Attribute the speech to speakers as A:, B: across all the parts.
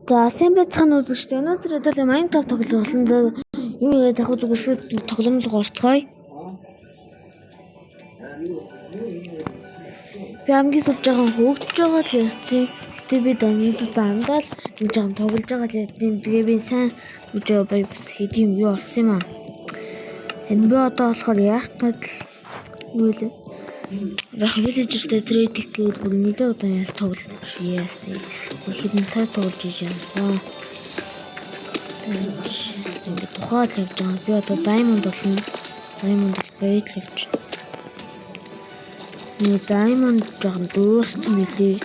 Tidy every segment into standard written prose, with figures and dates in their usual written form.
A: За сайн байцгаана үзэгчдээ. Өнөөдөр хэдүүлээ Minecraft тоглох болно. За юу яриад авах зүгээр шууд тоглоом руу орцгоё. Би хамгийн сүүлд жоохон хөөгдөж байгаа л ярьсан. Гэтэ би дандаа л нэг жоохон тоглож байгаа л ярьдیں۔ Тэгээ би сайн үж бай бас хэд юм юу олсон юм аа. Энэ би одоо болохоор яах гээд л юу лээ. Яг villager-тэй trade хийгээл бүр нэлээд удаан ял тоглож яасан. Бүр хэдэн цаг тоглож иж яасан. За ингээд тухайд л явж байгаа. Би одоо diamond болно. Diamond бол баяд л явж. Нэг diamond жоохон дууссан мөлий.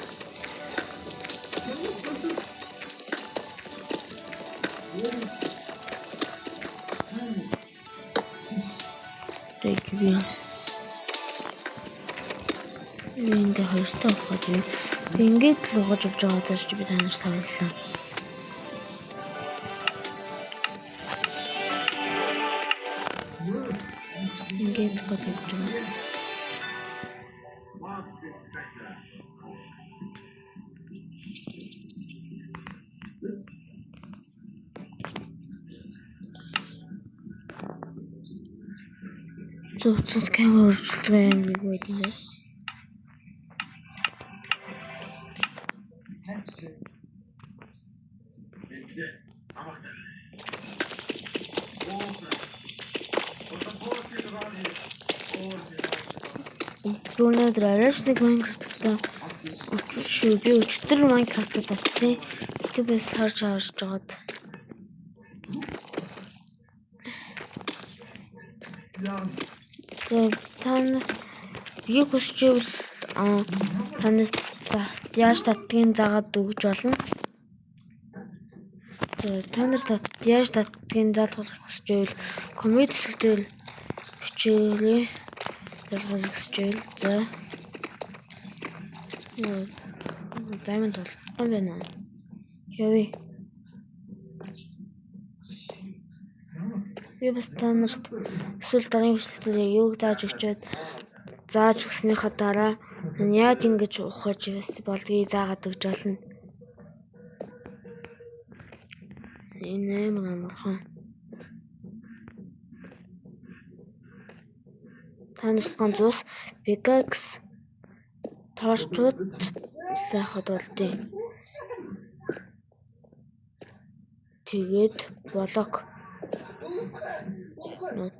A: Тэгээд би ингээ хоёртой ухаад би ингээд л угаж явж байгаа даа чи би та нарт харууллаа. Ингээд гол явж байгаа. Зөв камер өөрчлөлтөө юм нэг байд юм байна. Би өнөөдөр арайч нэг Minecraft-а шүү. Би өчтөр Minecraft-а татсан. YouTube-ээс харж жагаад. За та юу хүсч ивэл танаас яаж татдгийг заагаад өгч болно. За та нар яаж татдгийг заалгах хүсч ивэл коммент хэсгээр бичээрэй. Ялгах хүсч ивэл за. Diamond болтгоо байна. Явъя. Би бас та нарт эсвэл дараагийн бичлэгтээ юуг зааж өгчөөд зааж өгснийхаа дараа яаж ингэж ухаж болдгийг заагаад өгч болно. Энэ амар амархан. Та нарт ганц ус pickaxe торчууд сайхад болдیں۔ Тэгээд блок нот.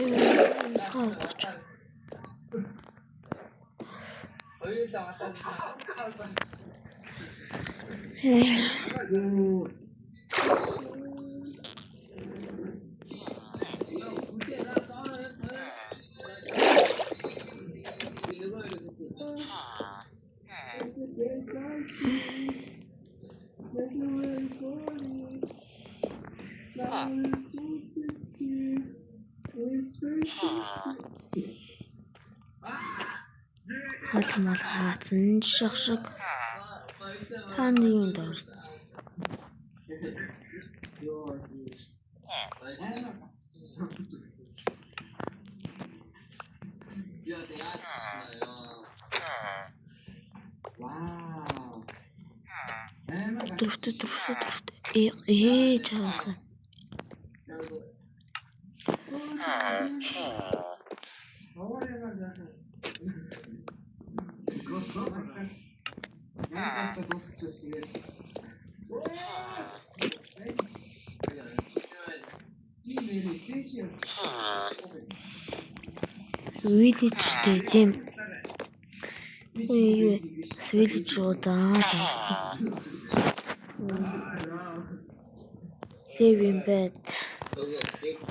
A: Юмсгаа удаач. Хол мал хаацсан шах шиг та нэг юунд орсон. Дөрөвтэй дөрөвтэй дөрөвтэй. Ээ чаасан. Villager-тэй тийм. Юу village руу даа тавьсан. Living bed.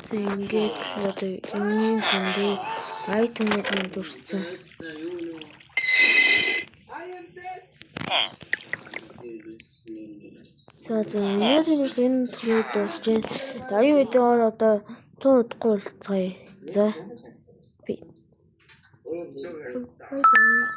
A: Тэг ингээд одоо юмны тэндээ айтемууд нь дүрцэн. За за өнөөдрийн бичлэг энэ түрүү дуусч байна. Дараагийн видеоор одоо тун удахгүй уулзъя. За би. Bye bye.